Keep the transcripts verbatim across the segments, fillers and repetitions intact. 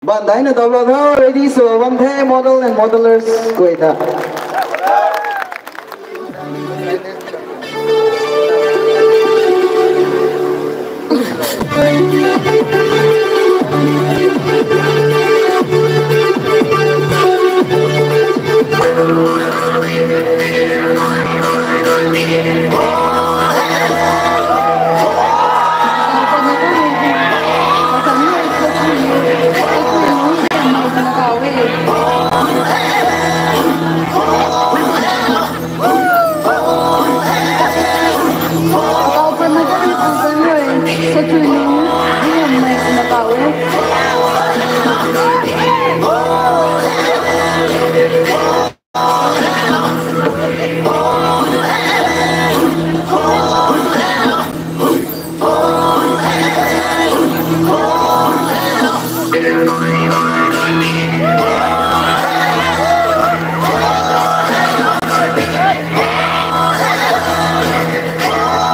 Ban daina tabla tho, ready sw bam the, model and modelers guay ta.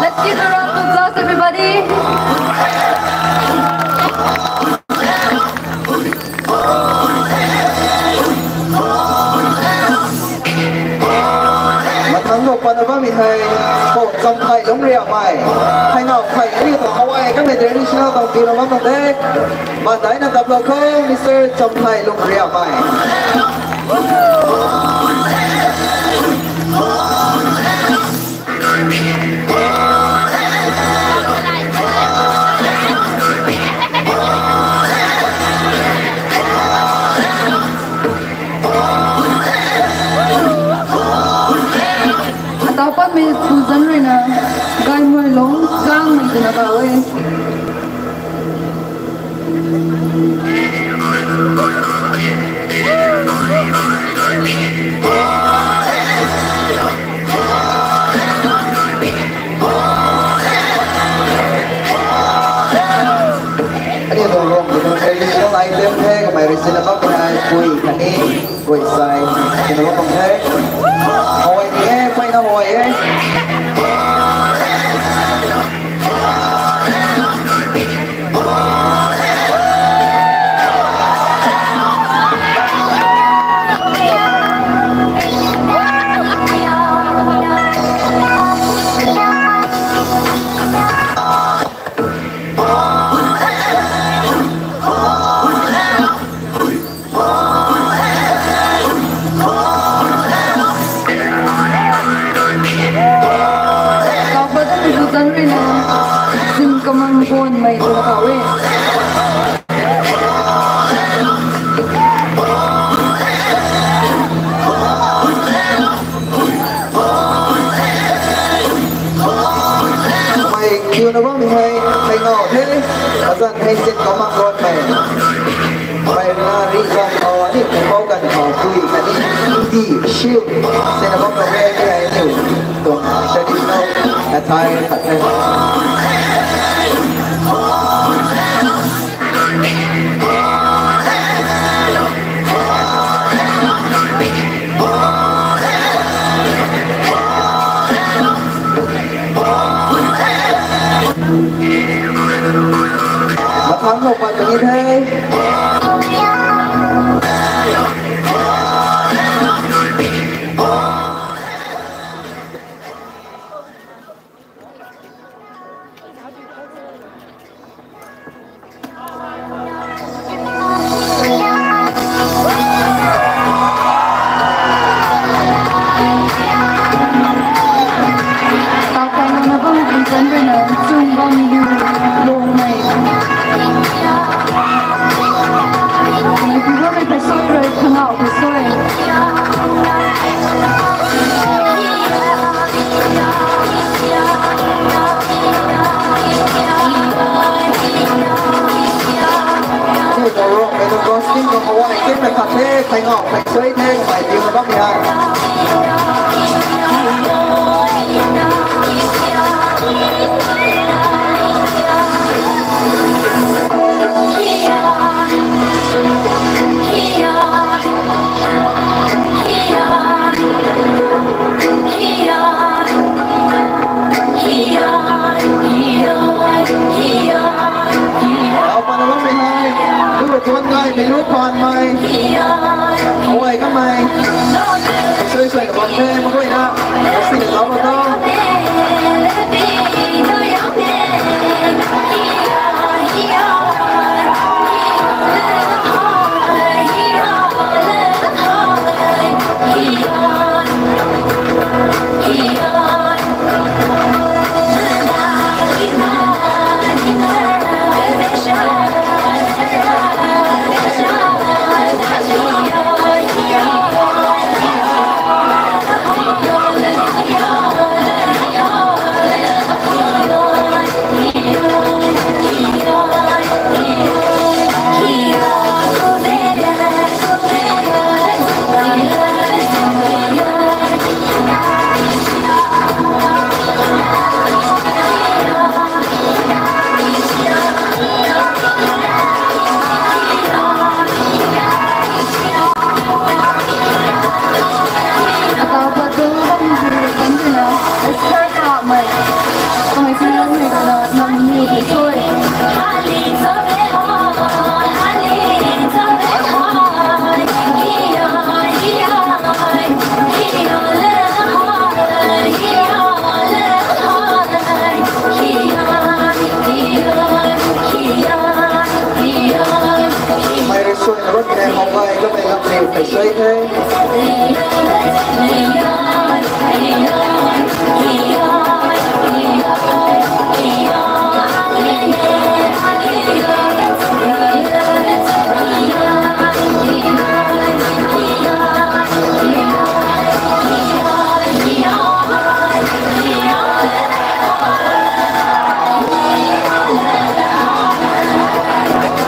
Let's give a round of applause, everybody. Mathang khou patna bammei hei, Pu Chamthai Lungriamei. Hei nau hei, aniu tuang Hawai kamei traditional tuang pi na bam tuang de. Ban daina tabla khou, Mister Chamthai Lungriamei. Atau patmei pu zanc ruina, Gaymei Lungkangmei twna kauc e. Aniu tuang Ruangmei tuang traditional item the, kamei rui sinna bam hei pui khatni guay sai, sinna bam tuang the. Hawai ni e, mpeyna Hawai e. Kauc pat ta pu zanc ruina, Zingkamang Gonmei twna kauc e. Mei kiuna bammei hei, hei ngau the, azanc hei Zingkamang Gonmei. Mei na ri zan khou, aniu pau ganv khou, pui khatni, di, shield, sinna bam tuang e, hei aniu tuang traditional attire khat the. Mathang khou pat puni the. Aniu tuang Ruangmei tuang costume tuang Hawai kit na khat the, thei ngau, thei suai the, kamei tiuna bammei hei. Au, patna bammei hei, lu tuan gaymei lu Panmei, away kamei, sui sui na bam the, maguayna, sui na bam the. Mei rui suai na bam the, how gay kamei lam ni pei suai the.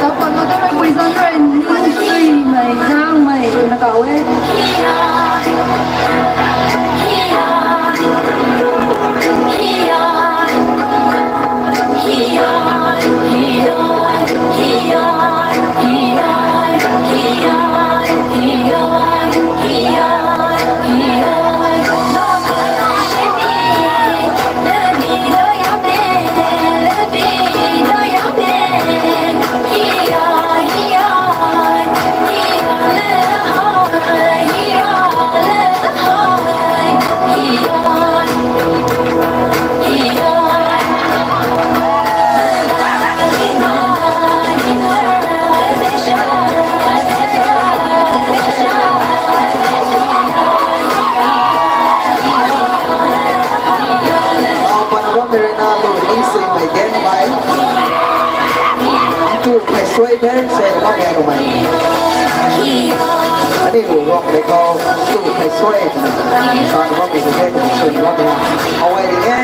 Tau pat ma tei mei pui zan rui ning suimei, zangmei twna kau e. Au, panabam rui na lu ni suimei ganmei. Tu pei suai the, suai na bam e kamei. Aniu Ruangmei khou tu pei suai, sa na bammei tu the, suai na bam e. Away di e.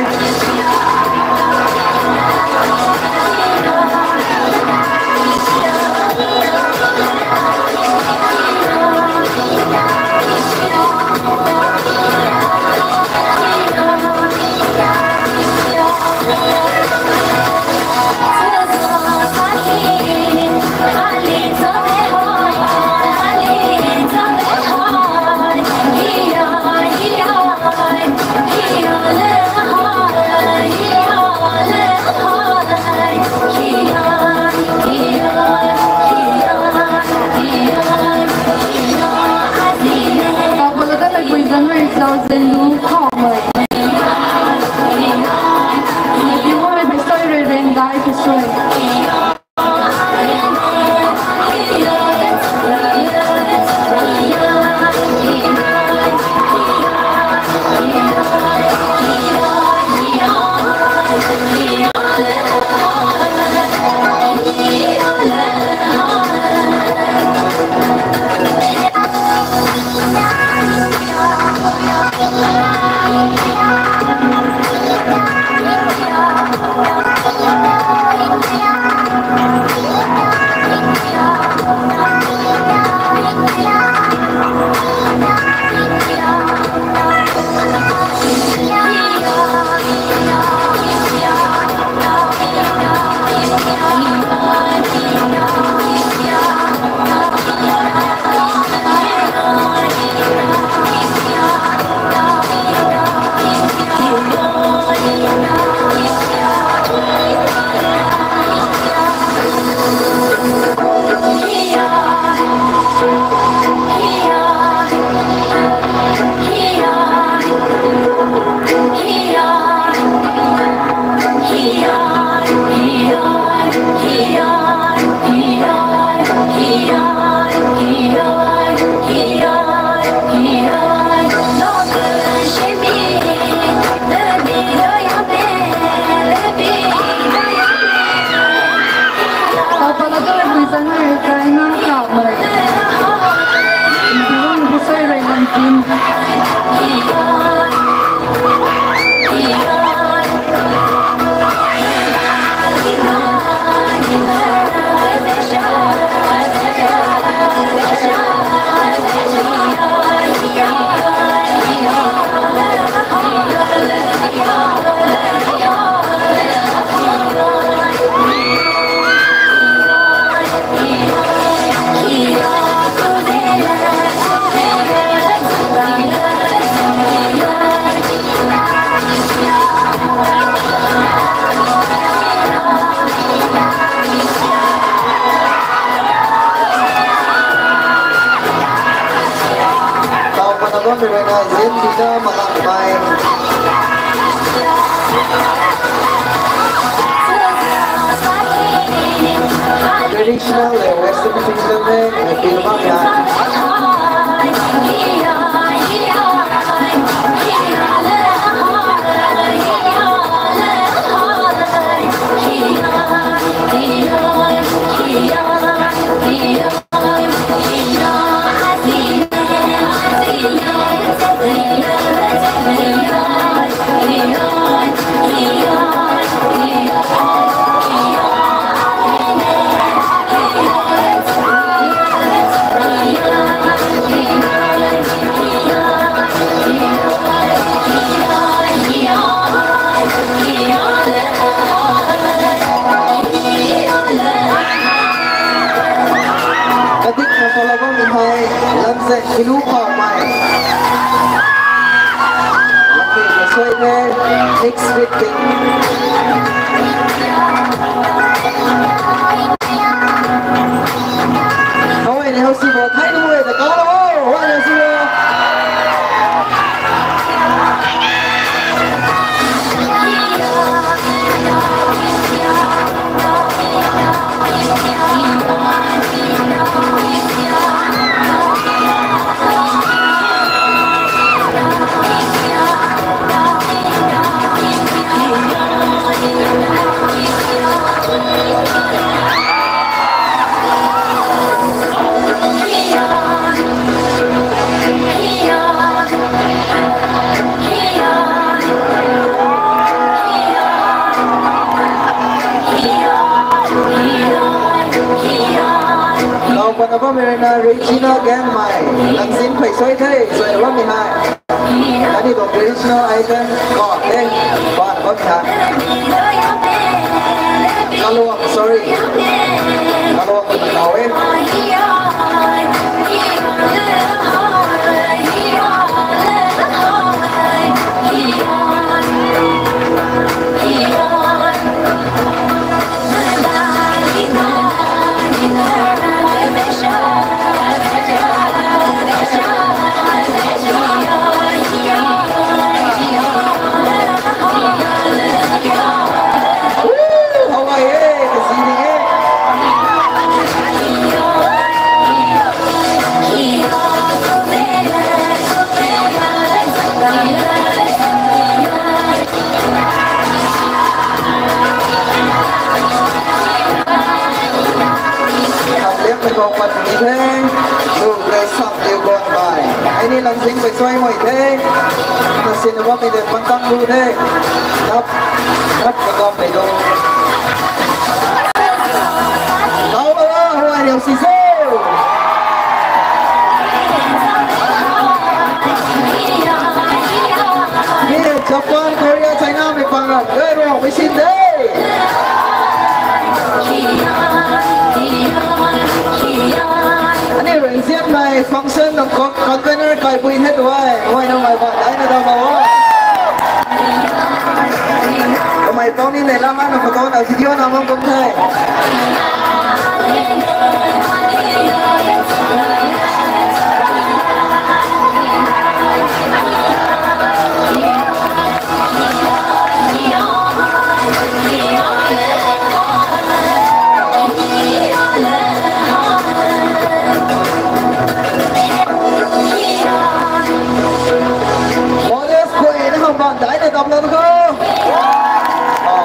Organization team na malang bai. Traditional le Western traditional le, eh, film bam ya. Kadik na pala bam hei, lamzek kilu khou mei. Lampi na suai the, next week ting. Hawai ni hau si bo, thai nu e, ta ka lo, hawai ni hau si bo. Nau pana bammei rui na Regina Gangmei, langzin phey suai the, suai bammei hei. Kani tuang traditional item ko, eh, ba, ba tha. Kaluang, sorry. Kaluang na kau, eh. Khat liak mei khou pat ni the, lu le sap liu guang bai. Ai ni langzing pei suai mei the. Na sin na bammei de pantang lu the. Nap, nap ka gam mei lu. Kau ba la, huai liu si se. Ni Japan, Korea, China mei pang ra, gay ruang mei sin de. Ani rui nzianmei function nang kok convener kaipui the tuai, huai nang mei ban, ai na dam ma o. Kamei pau ni nei lam na photo na video na mang kum the. College khou na hang ban dai na dam na kho. Ah,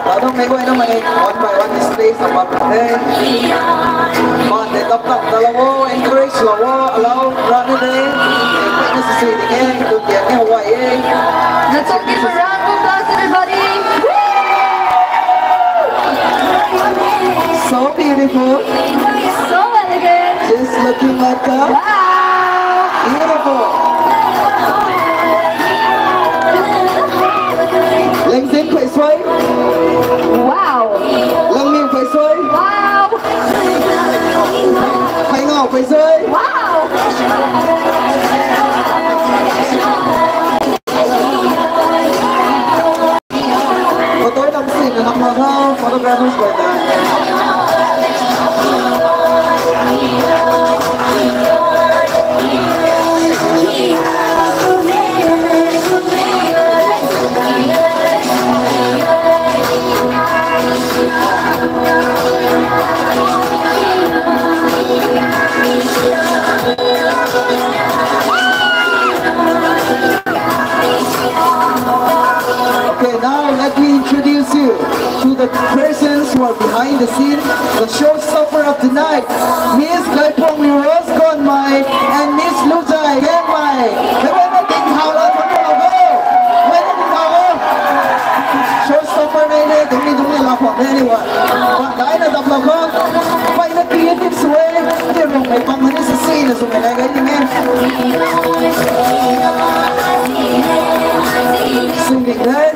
ladung mei guay na mei one by one display sa bam the. Ban de dam dam ta la wo, encourage la wo, allow run ni de. Mei na si si ni e, tu tian ni Hawaii e. Let's all give a round of applause, everybody. So beautiful. So elegant. Just looking like a Wow! Beautiful. Lengzin phey suai. Wow! Langming phey suai. Wow! Phey ngau phey suai. Wow! Photo dam si na nam na tha, photographers guay ta. The scene, the showstopper of the night, Miss Gaipuangmei Rose Gonmei and Miss Luzai Gangmei. Mei mei mei ting thau la thang la go. Mei mei ting thau go. Showstopper nei nei, dungni dungni la phok nei nei wa. Wa dai na dap la go. Mei na creative sw e. Ti rong mei pang ni sa si na sw mei lai gai ni me. Sw mei gai.